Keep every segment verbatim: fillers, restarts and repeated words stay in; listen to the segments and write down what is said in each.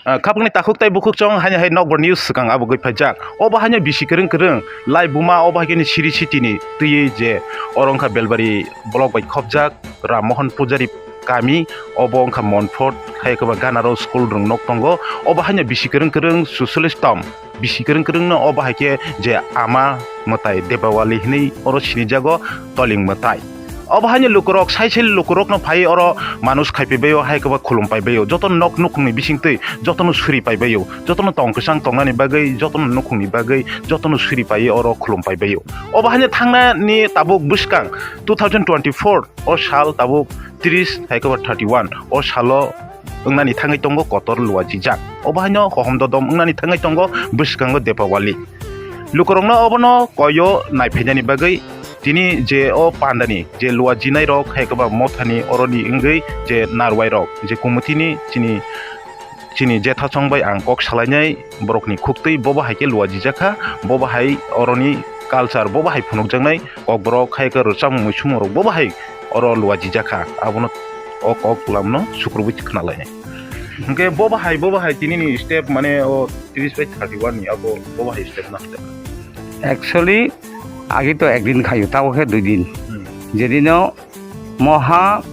Ah, khapangni takhuk tai bukhuk chong haino hai nokbar news swkang abo gwi phaijak. Obo haino bisi kwrwng kwrwng lai buma obo hai khe ni siri city ni twiwi je oro wngkha Belbari block bai khopjak Ram Mohan Pujari kami, obo wngkha Montfort hai khe ba Ganaro school rwng nok tongo. Obo haino bisi kwrwng kwrwng susulis tom bisi kwrwng kwrwng no obo hai khe je ama mwtai Debawali hinwi oro sinijago toling mwtai. Obo haino lukurok sai sai lukurokno phai oro manuj khai paibaio, hai khe ba khulum paibaio, jotono nok nukhungni bisingtwi jotono suri paibaio, jotono tong kwchang tongnani bagwi, jotono nukhungni bagwi, jotono suri paiwi oro khulum paibaio. Obo haino thangnani tabuk bwskang two thousand twenty-four o sal tabuk tris hai khe ba thirty-one o salo wngnani thangwi tongo kotor luajijak. Obo haino hohom dodom wngnani thangwi tongo bwskango Depawali. Lukurokno obono koyo naiphainani bagwi tini je o pandani je luajinairok hai khe ba mothani oroni wngwi je narwairok je kumutini chini, chini je thachong bai ang kok salainai borokni khuktwi bobo hai khe luajijakha, bobo hai oroni culture bobo hai phunukjaknai. Kokborok hai khe rwchapmung mui sumung rok bo bahai oro luajijak kha, abono o kok lamno sukrubui khna lainai. Hwnkhe bo bahai, bo bahai tini ni step mane o tris bai thirty one ni abo bo bahai step na step. Actually, agi to ekdin khayu, tabo khe dui din. Hmm. Jedino moha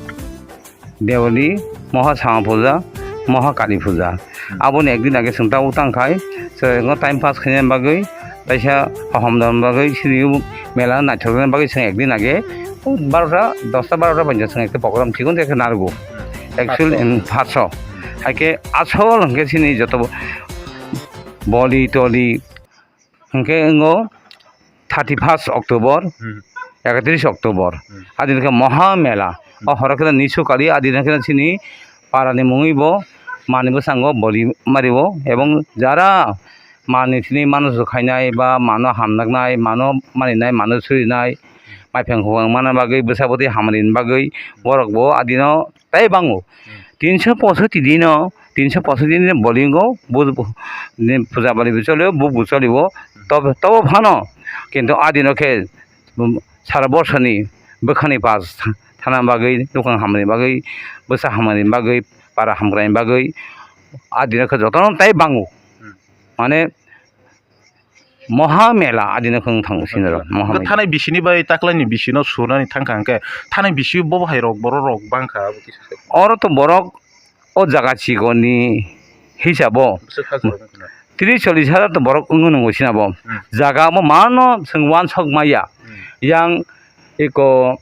Deoli, moha Sama Puja, moha Kali Puja. Hmm. Aboni ekdin age chwng tabuk tang khai, chwng time pass khaina bagwi, kaisa hohom dam bagwi, sini mela naithok bagwi chwng ekdin age barota, dosta barota bai chwng ekta program thikon tei narwgo. Hmm. Actually, paso. Hmm, paso. Hai khe asol hwnkhe sini joto boli toli, hwnkhe wngo thirty first October, hmm, ekatris October. Hmm. Adin khe Moha Mela. Hmm. O horo khe nisu kali adin khe sini para ni mungwi bo manwi bwskango boli mario ebong jara manwi sini mano su khainai ba mano hamjaknai, mano maninai, mano surinai, maiphiang khopang mana bagwi, bwsa bwtwi hamari ni bagwi borok bo adino tei bango. Hmm. Tinso posotti dino, tinso posotti dino bowling o, bu-, bu-, ni puja bali bo cholio, buk bo cholio, hmm, tob-, tobo phano, kintu a dino khe, um, sara borsoni bwkhani pas tha-, thana bagwi, nukhung hamani bagwi, bwsa hamani bagwi, para hamkrai bagwi, a dino khe jotono tei bango. Hmm. Mane, Moha Mela adino khwng thango sinaro, Moha Mela. Thanai bisini bai taklaini bisino surnani thangkha hwnkhe, thanai bisi bo hai rok, borok rok bangkha, abo kisa se. Oro to borok o jaga chikoni hisabo bwswk ha jorok wngkha na? Tris chollis hajar to borok wngwi nwngo sinabo. Hmm. Jaga bo mano chwng uansuk maya. Hmm. Yang eko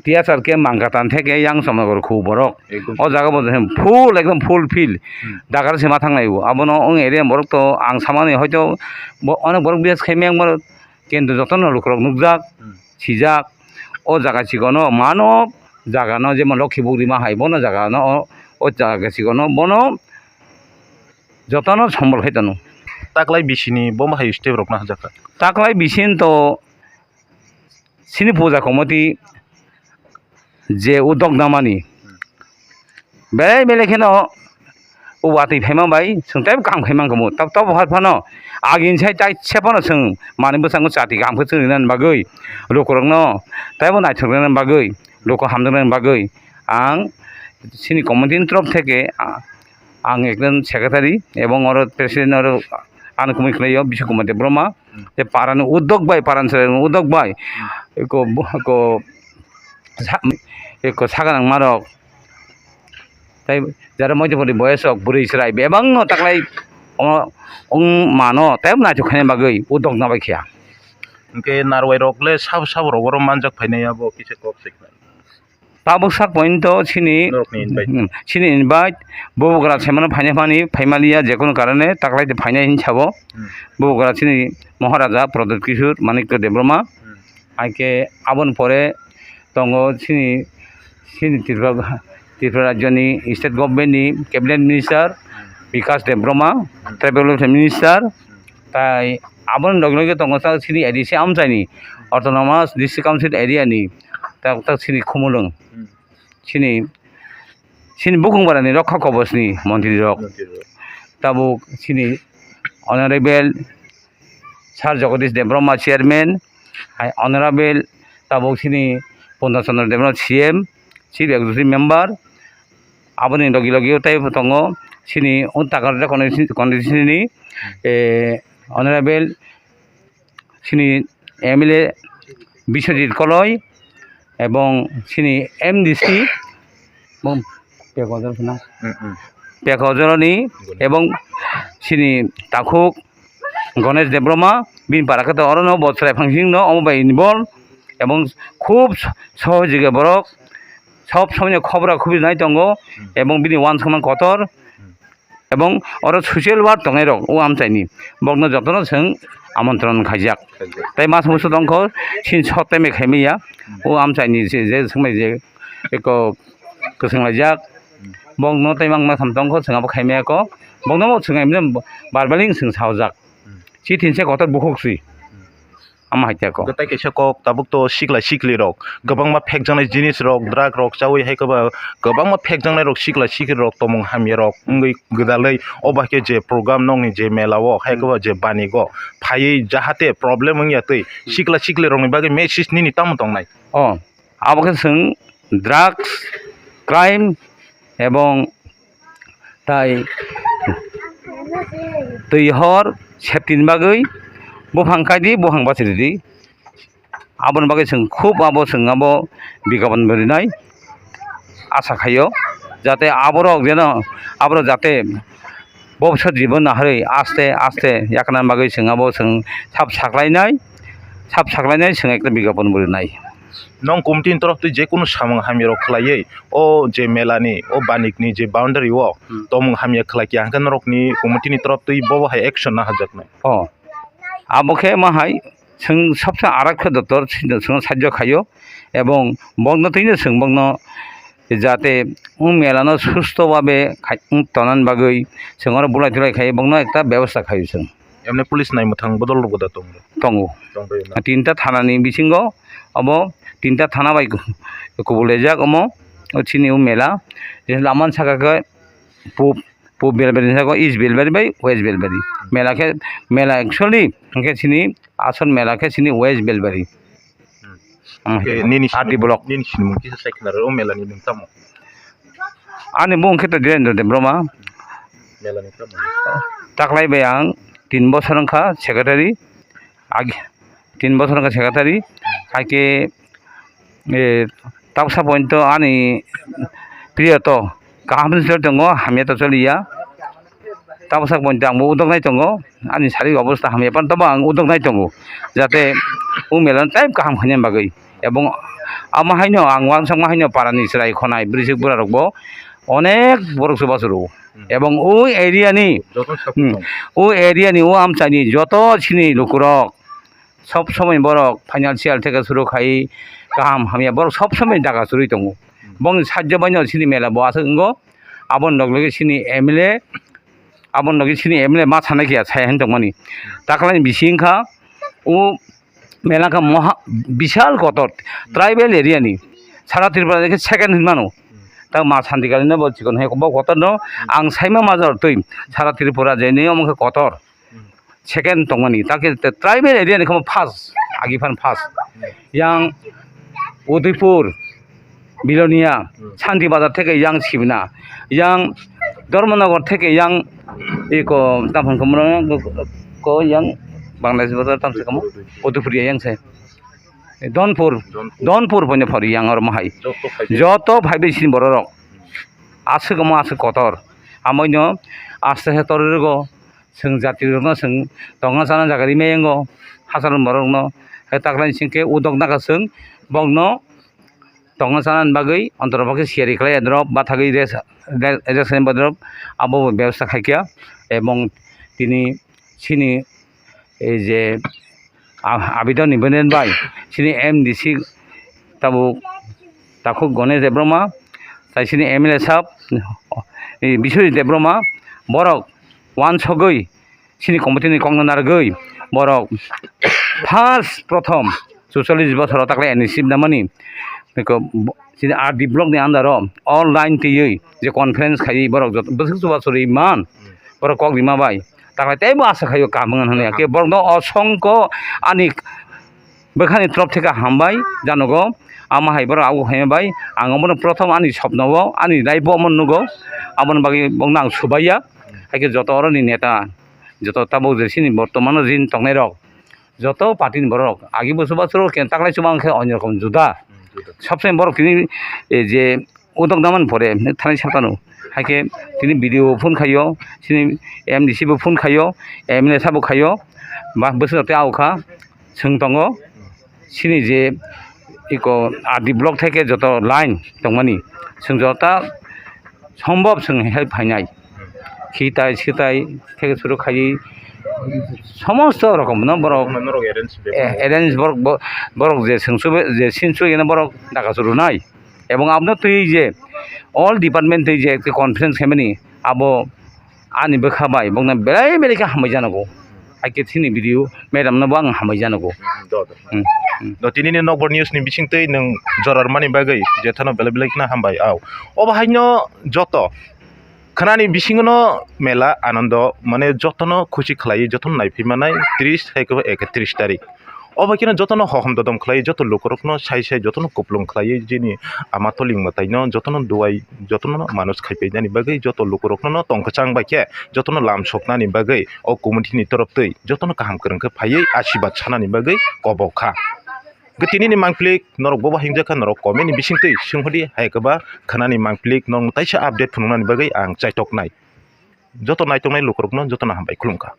T S R K Mangkatan theke yang Somnagar khu borok. Ekdom. O jaga bo full, ekdom full field. Hmm. Dakar se ma thangnai bo. Abono wng area borok to ang samani hoito bo onek borok bias khai meng borok, kintu jotono lukurok nukjak, hmm, sijak. O jaga chikono mano, jaga no jemon Lokhi Bugri ma hai bono jaga no o, o jaga chikono bono jotono sombol khai tono. Taklai bisini bo ma hai step rok na hajak kha. Taklai bisin to Sini puja committee je udok namani, belai belai kheno o watwi phaima bai chwng teibo kaham khai mankha mo. Tab-, tabuk hai phano agini sai taisa phano chwng manwi bwskango chati kaham khe chwng rinani bagwi, lukurokno teibo naithok rinani bagwi, luku hamjaknani bagwi ang sini committee ni torop theke, a-, ang ekjon secretary ebong oro president oro ano kumui khlaio Biswa Kumar Debbarma. Hmm. Tei parani udok bai, parani chwrairokni udok bai, hmm, eko, eko sa-, eko saganang marok, tei jara moitopori boyes rok, bwrwi chwrai bebakno taklai o, wng mano, tei naithok khaina bagwi udok nabai kha. Hwnkhe narwai rok le sabo sabo rok oro manjak phainai abo kisa kok se kha. Tabuk sak point o chini, norokni invite, hmm, chini invite, bubagra semano phaina phani, phaimaliya, jekono karone taklai de phainai hin sabo. Hmm. Bubagra chini Maharaja Pradyut Kishore Manikya Debbarma. Hmm. Haikhe aboni pore tongo chini, chini Tripura, Tripura rajyoni state government ni cabinet minister, hmm, Bikash Debbarma, hmm, tribal welfare minister, hmm, tai aboni loge loge tongo chini A D C amchaini, autonomous district council area ni, tak, tak chini Khumulwng. Hmm. Chini, chini bukung barani rokha kobosni montri rok. Montri rok. Tabuk chini Honorable Sir Jagadish Debbarma chairman, hai Honorable tabuk chini Purna Chandra Debbarma C M, Chief Executive Member, aboni logi logi tei tongo Chini o Takarjala constituency ni, eh, Honorable chini M L A Biswajit Koloi ebong chini M D C bo Pekojor khna, Pekojoroni ebong chini takhuk Ganesh Debbarma, bini para khe to orono bo chwrai phangsing no omo bai involve, ebong khub sohojige borok sob somoi khobra khobri nai tongo, ebong bini uansukmung kotor, ebong oro social work tongnai rok o amchaini bokno jotono chwng amontron khaijak. Tei masa musu tongkho chini soteme khaimaya o amchaini je, je swngmai je eko kwswng laijak. Bokno tei mang ma tham tongkho chwng abo khaimaya kho, bokno bo chwng emne barbaling chwng saojak. Chitin se kotor bukhuk swi. Ama hai khe kok. Tei kaisa kok tabuk to sikla sikli rok kwbangma phekjaknai jinis rok, drug rok chawi hai kwba kwbangma phekjaknai rok sikla sikli rok tongmung hamya rok wngwi gwdalwi obo hai khe je program nokni je mela o hai kwba je banigo phaiwi jahate problem wngya twi sikla sikli rokni bagwi message nini tamo tongnai? O abo khe chwng drugs, crime ebong tai twi hor safety ni bagwi buphang kaidi, buphang bachiridi. Aboni bagwi chwng khub abo chwng abo bigabon rinai asa khaio, jate aborok jeno aborok jate bobisot jibon naharwi aste aste yakna bagwi chwng abo chwng sap saklainai, sap saklainai chwng ekta bigabon rinai. Nong committee ni torof twi je kunu samung hamya rok khlaiwi o je mela ni o banik ni je boundary o tongmung hamya khlai khe hwnkhe norok ni committee ni torof twi bobo hai action naharjaknai. O abo khe ma hai chwng sabse arak khe dotor chwng sajjo khaio ebong bokno twino chwng bokno jate o mela no susto babe khai tonani bagwi chwng oro bulai tulai khai bokno ekta bebosta khaio chwng. Emne police nai mwthang bodol rok da tongo. Tongo. Tinta thana ni bisingo abo tinta thana bai kubul rijak omo o chini o mela je laman saka khe pub, pub Belbari ni saka east Belbari bai west Belbari mela khe mela actually hwnkhe chini asol mela khe chini west Belbari. Nini R D block. Nini sinimung kisa sai khna rw o mela ni nung tamo? Ani mung khe to Dhirendra Debbarma. Mela ni tamo? Taklai bai ang tin bosor wngkha secretary. Agi tin bosor wngkha secretary. Hai khe, eh, tabsa point to ani priyo to kaham se tongo, hamya to choliya. Tabsa point to ang bo udok nai tongo. Ani sari obostha hamya phano tamo ang udok nai tongo, jate o mela no time kaham khaina bagwi. Ebong ama haino ang uansukma haino parani chwrai khonai bwrwisuk bwrarokbo onek borok chubachu rwo. Ebong o area ni, o area ni o amchaini joto chini lukurok sob somoi borok financial theke suru khai kaham hamya borok sob somoi daga churwi tongo. Bongni sajjo baino chini mela bo aswk wngo, aboni loge loge chini M L A, aboni loge chini M L A ma sanai khe ya sai han tongmani. Taklai ni bisi wngkha o mela kha moha bishal kotor tribal area ni sara Tripura khe second hinmano. Ta ma Santi Kali no bo chikon hai bo kotor no ang saima major twi sara Tripura je ni omo khe kotor. Second tongmani, ta khe tribal area ni khe first, agi phan first. Yang Udaipur, Bilonia, Santi Bazar theke yang Sibna, yang Dharmanagar theke yang iko, tamo khe mano ko yang Bangladesh Bazar tamo se kamo Udaipur yang se. Donpur, Donpur boino phari yang oro mahai. Joto phaibai sini bororok. Aswk omo aswk kotor. Amoino aste se torwi rwgo. Chwng jatirokno chwng tongna chana jaga rimai wngo, hachal borokno. Hai taklai singkhe udok naka chwng bokno tongna chana bagwi ontor bokhe siyari khlai drop bathagwi rest, rest, rest khlai drop abo bo bebostha khaikha. Ebong tini chini ei je a-, abidon ni bwnen bai chini M D C tabuk takhuk Ganesh Debbarma, tai chini M L A sahab, eh, Biswajit Debbarma, borok uansugwi chini committee ni kokno narwgwi borok first prothom chuchollish bosoro taklai N S C namani beko bo-, chini R D block ni under o all line twiwi je conference khaiwi borok joto bwswk chubachu rwi man borok kok rima bai taklai teibo asa khaio kaham wngya hwnwi. Hakhe borokno osongkho ani bwkhani torof theke hambai janogo. Amo hai borok abo hai bai ang omono prothom ani sopno o ani life o omo nugo, aboni bagwi bokno ang subaiya. Haikhe joto oroni neta, joto tabuk je chini bortomano jin tongnai rok, joto party ni borok agi bo chubachu rok khe taklai chuba wngkhe onyo rokom juda. Sabsai borok tini, eh, je udok naman pore thani saptano, haikhe tini B D O phone khaio, chini M D C bo phone khaio, M L A sabo khaio, ba bwswk tei aokha. Chwng tongo chini je iko R D block theke joto line tongmani, chwng jota sombhob chwng help phainai, khitai sitai theke suru khaiwi somosto rokomno borok, norok arrange, eh, arrange borok bo-, borok je chwng sube je sin suyeno borok daga churunai, ebong abono twi je all department twi je ekta conference khaimani abo ani bwkha bai bokno belai belai khe hambai janago. Haikhe chini video madam no bo ang hambai janago. Do, do. Hmm, hmm. Do, tinini Nokbar News ni bisingtwi nwng jora rwmani bagwi jethano belai belai kheno hambai. Au, obo haino joto khwnani bisingono mela anondo, mane jotono khusi khlaiwi jotono naiphi manai tris hai khe bo ekatris tarik. Obo kheno jotono hohom dodom khlai, joto lukurokno sai sai jotono kupulung khlaiwi jini ama toling mwtaino jotono duai, jotono manus khaipainani bagwi, joto lukurokno tong kwchang bai khe jotono lam soknani bagwi o committee ni torof twi jotono kaham kwrwng khe phaiwi asirwad sanani bagwi kobok kha. Hwnkhe tinini mangpili norok bobo hingjak kha, norok comment ni bisingtwi swnghodi, hai khe ba khwnani mangpili norok taisa update phunuknani bagwi ang chaitoknai. Joto naitongnai lukurokno jotono hambai khulumkha.